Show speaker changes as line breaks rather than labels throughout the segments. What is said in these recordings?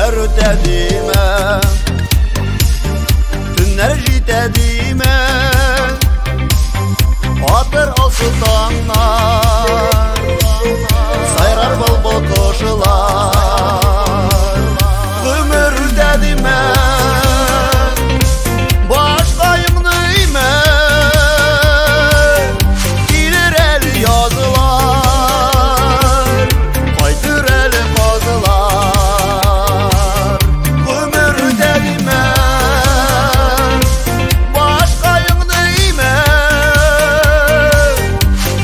Көннәр үтә димә, төннәр җитә димә, атыр алсу таңнар, сайрар былбыл кошлар. Гомер үтә димә, башкаеңны имә, килер әле язлар, кайтыр әле казлар. Гомер үтә димә, башкаеңны имә,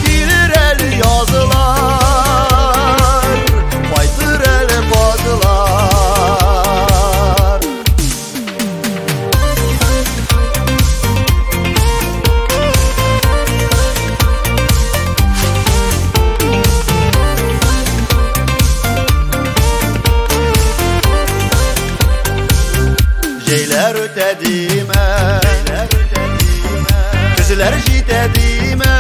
килер әле язлар, кайтыр әле казлар. Җәйләр үтә димә, көзләр җитә димә,